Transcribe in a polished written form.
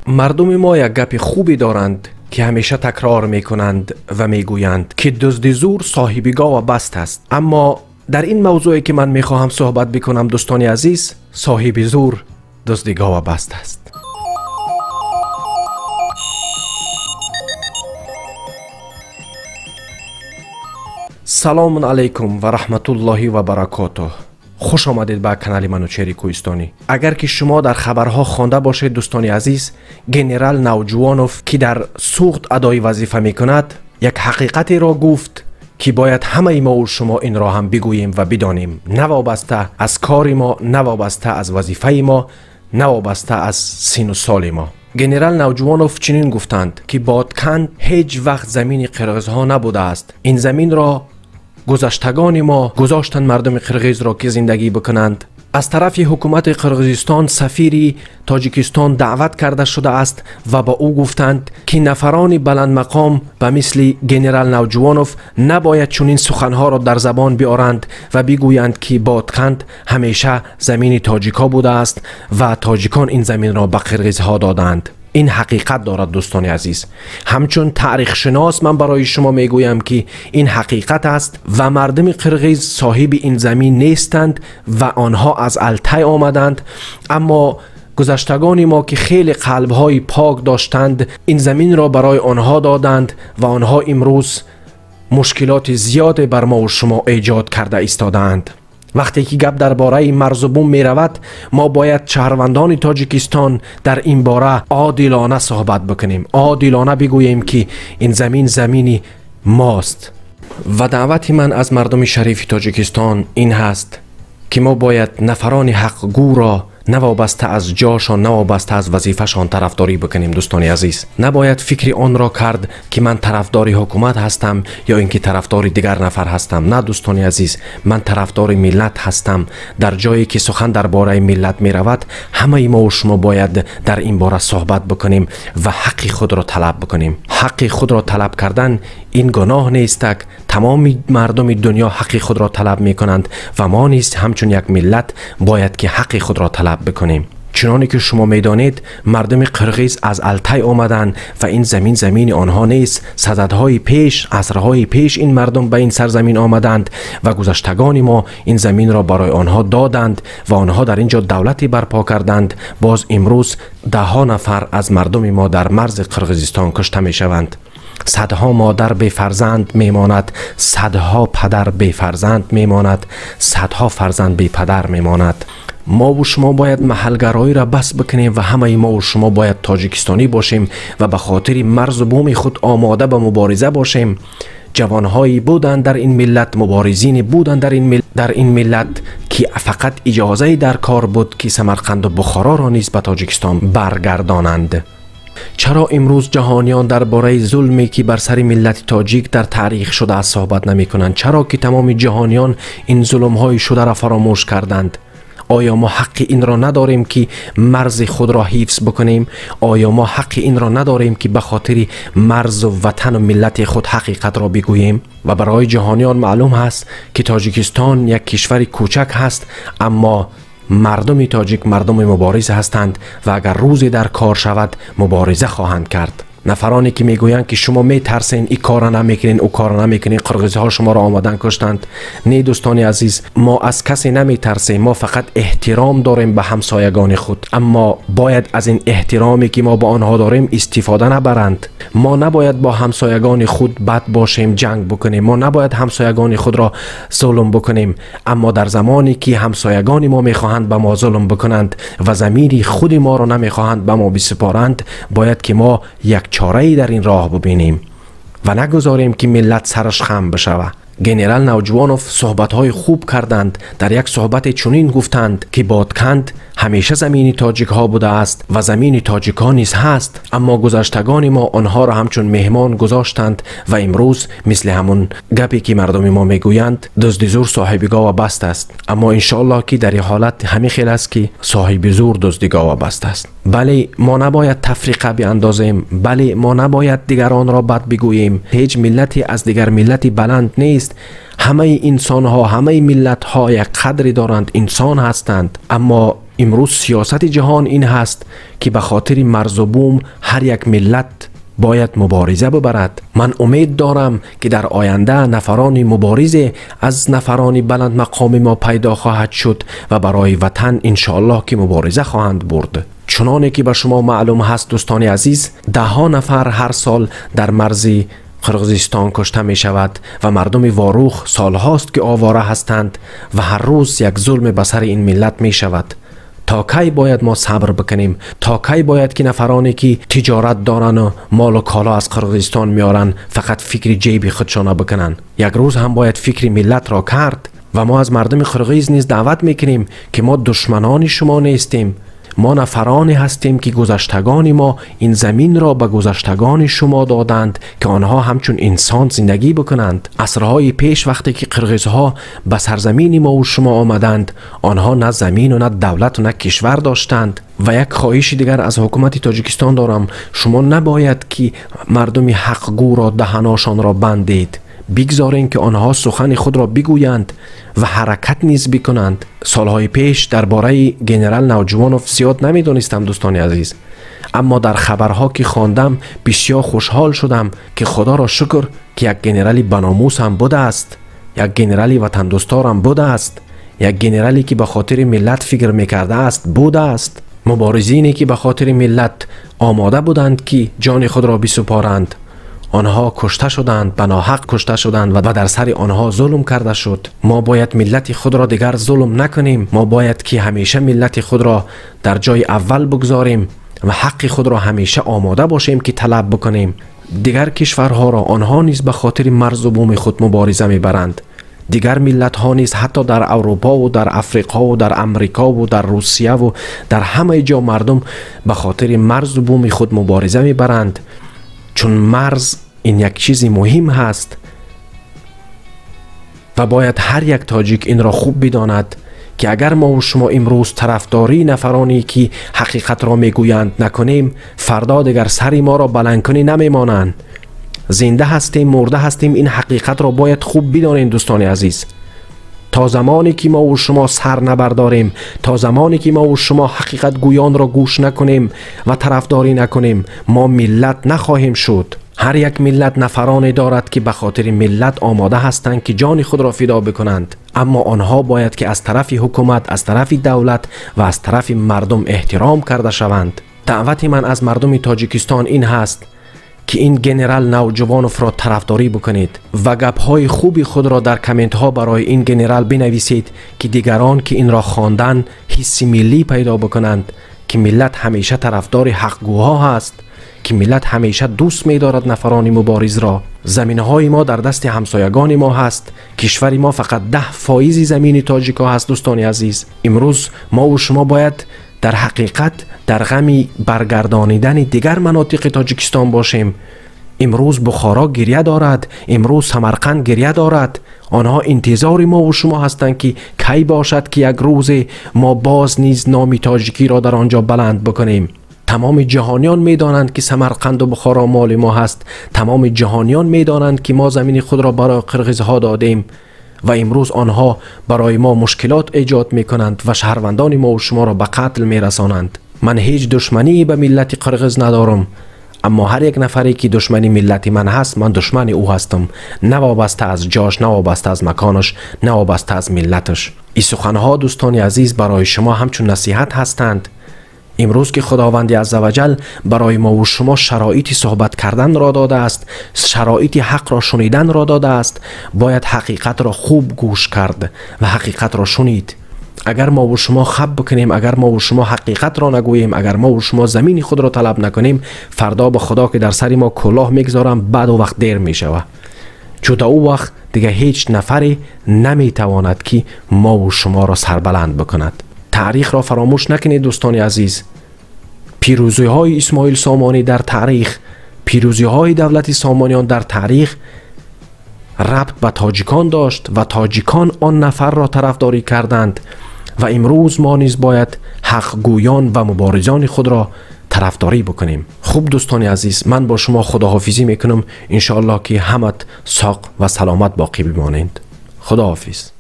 Мардуми мо як гапи хубе доранд, ки ҳамеша такрор мекунанд ва мегӯянд, ки дузди зур соҳиби гова баст аст. Аммо дар ин мавзӯе ки ман мехоҳам суҳбат бикунам, дӯстони азиз, соҳиби зур дузди гова баст аст. Салому алайкум ва раҳматуллоҳи ва баракотуҳ. Хуш омадед ба канали Манучери Кӯҳистонӣ. Агар ки шумо дар хабарҳо хонда бошед, дӯстони азиз, генерал Навҷувонов, ки дар Суғд адои вазифа мекунад, як ҳақиқатеро гуфт, ки бояд ҳамаи мо шумо инро ҳам бигӯем ва бидонем, навобаста аз кори мо, навобаста аз вазифаи мо, навобаста аз сину соли мо. Генерал Навҷувонов чунин гуфтанд, ки Бодканд ҳеҷ вақт замини қирғизҳо набудааст. Ин заминро гузаштагони мо гузоштанд мардуми қирғизро, ки зиндагӣ бикунанд. Аз тарафи ҳукумати Қирғизистон сафири Тоҷикистон даъват карда шудааст ва ба ӯ гуфтанд, ки нафарони баландмақом ба мисли генерал Навҷувонов набояд чунин суханҳоро дар забон биоранд ва бигӯянд, ки Бодканд ҳамеша замини тоҷикҳо будааст ва тоҷикон ин заминро ба қирғизҳо доданд. Ин ҳақиқат дорад, дӯстони азиз. Ҳамчун таърихшинос ман барои шумо мегӯям, ки ин ҳақиқат аст ва мардуми қирғиз соҳиби ин замин нестанд ва онҳо аз Алтай омаданд. Аммо гузаштагони мо, ки хеле қалбҳои пок доштанд, ин заминро барои онҳо доданд ва онҳо имрӯз мушкилоти зиёде бар мо шумо эҷод карда истодаанд. Вақте ки гап дар бораи марзу бум меравад, мо бояд шаҳрвандони Тоҷикистон дар ин бора одилона суҳбат бикунем, одилона бигӯем, ки ин замин замини мост. Ва даъвати ман аз мардуми шарифи Тоҷикистон ин ҳаст, ки мо бояд нафарони ҳақгӯро навобаста аз ҷошон, навобаста аз вазифашон тарафдорӣ бикунем. Дӯстони азиз, набояд фикри онро кард, ки ман тарафдори ҳукумат ҳастам ё ин ки тарафдори дигар нафар ҳастам. На, дӯстони азиз, ман тарафдори миллат ҳастам. Дар ҷое ки сухан дар бораи миллат меравад, ҳамаи мо шумо бояд дар ин бора суҳбат бикунем ва ҳаққи худро талаб бикунем. Ҳаққи худро талаб кардан ин гуноҳ нестак. Тамоми мардуми дунё ҳаққи худро талаб мекунанд ва мо низ ҳамчун як миллат бояд ки ҳаққи худро талаб бикунем. Чуноне ки шумо медонед, мардуми қирғиз аз Алтай омаданд ва ин замин замини онҳо нест. Сададҳои пеш, асрҳои пеш ин мардум ба ин сарзамин омаданд ва гузаштагони мо ин заминро барои онҳо доданд ва онҳо дар ин ҷо давлате барпо карданд. Боз имрӯз даҳҳо нафар аз мардуми мо дар марзи Қирғизистон кушта мешаванд. Садҳо модар бефарзанд мемонад, садҳо падар бефарзанд мемонад, садҳо фарзанд бепадар мемонад. Мо шумо бояд маҳалгароиро бас бикунем ва ҳамаи мо шумо бояд тоҷикистонӣ бошем ва ба хотири марзу буми худ омода ба мубориза бошем. Ҷавонҳое буданд дар ин миллат, муборизине буданд дар ин миллат, ки фақат иҷозае дар кор буд, ки Самарқанду Бухороро низ ба Тоҷикистон баргардонанд. Чаро имрӯз ҷаҳониён дар бораи зулме, ки бар сари миллати тоҷик дар таърих шудааст, суҳбат намекунанд? Чаро ки тамоми ҷаҳониён ин зулмҳои шударо фаромӯш карданд? Оё мо ҳаққи инро надорем, ки марзи худро ҳифз бикунем? Оё мо ҳаққи инро надорем, ки ба хотири марзу ватану миллати худ ҳақиқатро бигӯем? Ва барои ҷаҳониён маълум ҳаст, ки Тоҷикистон як кишвари кӯчак ҳаст, аммо мардуми тоҷик мардуми мубориз ҳастанд ва агар рӯзе дар кор шавад, мубориза хоҳанд кард. Нафароне ки мегӯянд, ки шумо метарсен, ин кора намекунен, ӯ кора намекунен, қирғизҳо шуморо омадан куштанд. Не, дӯстони азиз, мо аз касе наметарсем, мо фақат эҳтиром дорем ба ҳамсоягони худ, аммо бояд аз ин эҳтироме, ки мо ба онҳо дорем, истифода набаранд. Мо набояд бо ҳамсоягони худ бад бошем, ҷанг бикунем, мо набояд ҳамсоягони худро зулм бикунем, аммо дар замоне ки ҳамсоягони мо мехоҳанд ба мо зулм бикунанд ва замини худи моро намехоҳанд ба мо бисупоранд, бояд ки мо як чораи дар ин роҳ бибинем ва нагузорем, ки миллат сараш хам бишавад. Генерал Навҷувонов суҳбатҳои хуб карданд. Дар як суҳбате чунин гуфтанд, ки Бодканд ҳамеша замини тоҷикҳо будааст ва замини тоҷикҳо низ ҳаст, аммо гузаштагони мо онҳоро ҳамчун меҳмон гузоштанд ва имрӯз мисли ҳамун гапе, ки мардуми мо мегӯянд, дузди зур соҳиби гова баст аст. Аммо иншоаллоҳ, ки дар ин ҳолат ҳамин хел аст, ки соҳиби зур дузди гова баст аст. Бале, мо набояд тафриқа биандозем, бале, мо набояд дигаронро бад бигӯем. Ҳеҷ миллате аз дигар миллати баланд нест. Ҳамаи инсонҳо, ҳамаи миллатҳо як қадре доранд, инсон ҳастанд. Аммо Имрӯз сиёсати ҷаҳон ин ҳаст, ки ба хотири марзу бум ҳар як миллат бояд мубориза бибарад. Ман умед дорам, ки дар оянда нафарони муборизе аз нафарони баландмақоми мо пайдо хоҳад шуд ва барои ватан иншоаллоҳ ки мубориза хоҳанд бурд. Чуноне ки ба шумо маълум ҳаст, дӯстони азиз, даҳҳо нафар ҳар сол дар марзи Қирғизистон кушта мешавад ва мардуми Ворух солҳост, ки овора ҳастанд ва ҳар рӯз як зулме ба сари ин миллат мешавад. То кай бояд мо сабр бикунем? То кай бояд ки нафароне ки тиҷорат дорану молу коло аз Қирғизистон меоранд, фақат фикри ҷейби худшона бикунанд? Як рӯз ҳам бояд фикри миллатро кард. Ва мо аз мардуми қирғиз низ даъват мекунем, ки мо душманони шумо нестем. Мо нафароне ҳастем, ки гузаштагони мо ин заминро ба гузаштагони шумо доданд, ки онҳо ҳамчун инсон зиндагӣ бикунанд. Асрҳои пеш, вақте ки қирғизҳо ба сарзамини мову шумо омаданд, онҳо на замину на давлату на кишвар доштанд. Ва як хоҳиши дигар аз ҳукумати Тоҷикистон дорам: шумо набояд ки мардуми ҳақгӯро даҳаношонро бандед. Бигзорем, ки онҳо сухани худро бигӯянд ва ҳаракат низ бикунанд. Солҳои пеш дар бораи генерал Навҷувонов зиёд намедонистам, дӯстони азиз, аммо дар хабарҳо ки хондам, бисёр хушҳол шудам, ки худоро шукр, ки як генерали баномус ҳам будааст, як генерали ватандӯсторам будааст, як генерале ки ба хотири миллат фикр мекардааст будааст. Муборизине ки ба хотири миллат омода буданд, ки ҷони худро бисупоранд, онҳо кушта шуданд, ба ноҳақ кушта шуданд ва дар сари онҳо зулм карда шуд. Мо бояд миллати худро дигар зулм накунем. Мо бояд ки ҳамеша миллати худро дар ҷои аввал бигзорем ва ҳаққи худро ҳамеша омода бошем, ки талаб бикунем. Дигар кишварҳоро онҳо низ ба хотири марзу буми худ мубориза мебаранд. Дигар миллатҳо низ, ҳатто дар Аврупову дар Африқову дар Амрикову дар Русияву дар ҳамаи ҷо мардум ба хотири марзу буми худ мубориза мебаранд, чун марз ин як чизи муҳим ҳаст ва бояд ҳар як тоҷик инро хуб бидонад, ки агар мову шумо имрӯз тарафдории нафароне ки ҳақиқатро мегӯянд накунем, фардо дигар сари моро баландкунӣ намемонанд. Зинда ҳастем, мурда ҳастем, ин ҳақиқатро бояд хуб бидонем, дӯстони азиз. То замоне ки мову шумо сар набардорем, то замоне ки мову шумо ҳақиқатгӯёнро гӯш накунем ва тарафдорӣ накунем, мо миллат нахоҳем шуд. Ҳар як миллат нафароне дорад, ки ба хотири миллат омода ҳастанд, ки ҷони худро фидо бикунанд, аммо онҳо бояд ки аз тарафи ҳукумат, аз тарафи давлат ва аз тарафи мардум эҳтиром карда шаванд. Даъвати ман аз мардуми Тоҷикистон ин ҳаст, ки ин генерал Навҷувоновро тарафдорӣ бикунед ва гапҳои хуби худро дар комментҳо барои ин генерал бинависед, ки дигарон, ки инро хондан, ҳисси миллӣ пайдо бикунанд, ки миллат ҳамеша тарафдори ҳақгӯҳо ҳаст, ки миллат ҳамеша дӯст медорад нафарони муборизро. Заминҳои мо дар дасти ҳамсоягони мо ҳаст. Кишвари мо фақат 10% замини тоҷико ҳаст, дӯстони азиз. Имрӯз мову шумо бояд дар ҳақиқат дар ғами баргардонидани дигар манотиқи Тоҷикистон бошем. Имрӯз Бухоро гиря дорад, имрӯз Самарқанд гиря дорад. Онҳо интизори мову шумо ҳастанд, ки кай бошад, ки як рӯзе мо боз низ номи тоҷикиро дар он ҷо баланд бикунем. Тамоми ҷаҳониён медонанд, ки Самарқанду Бухоро моли мо ҳаст. Тамоми ҷаҳониён медонанд, ки мо замини худро барои қирғизҳо додем ва имрӯз онҳо барои мо мушкилот эҷод мекунанд ва шаҳрвандони мову шуморо ба қатл мерасонанд. Ман ҳеҷ душманӣ ба миллати қирғиз надорам, аммо ҳар як нафаре ки душмани миллати ман ҳаст, ман душмани ӯ ҳастам, на вобаста аз ҷош, на вобаста аз маконаш, на вобаста аз миллаташ. Ин суханҳо, дӯстони азиз, барои шумо ҳамчун насиҳат ҳастанд. Имрӯз ки Худованди аззаваҷал барои мову шумо шароити суҳбат карданро додааст, шароити ҳақро шуниданро додааст, бояд ҳақиқатро хуб гӯш кард ва ҳақиқатро шунид. Агар мову шумо хаб бикунем, агар мову шумо ҳақиқатро нагӯем, агар мову шумо замини худро талаб накунем, фардо ба Худо ки дар сари мо кулоҳ мегузорам, баъд вақт дер мешавад. Чун то ӯ вақт дигар ҳеҷ нафаре наметавонад, ки мову шуморо сарбаланд бикунад. Таърихро фаромӯш накунед, дӯстони азиз. Пирӯзиҳои Исмоил Сомонӣ дар таърих, пирӯзиҳои давлати Сомониён дар таърих рабт ба тоҷикон дошт ва тоҷикон он нафарро тарафдорӣ карданд ва имрӯз мо низ бояд ҳақгӯён ва муборизони худро тарафдорӣ бикунем. Хуб, дӯстони азиз, ман бо шумо худоҳофизӣ мекунам. Иншоаллоҳ, ки ҳамат соқ ва саломат боқӣ бимонед. Худоҳофиз.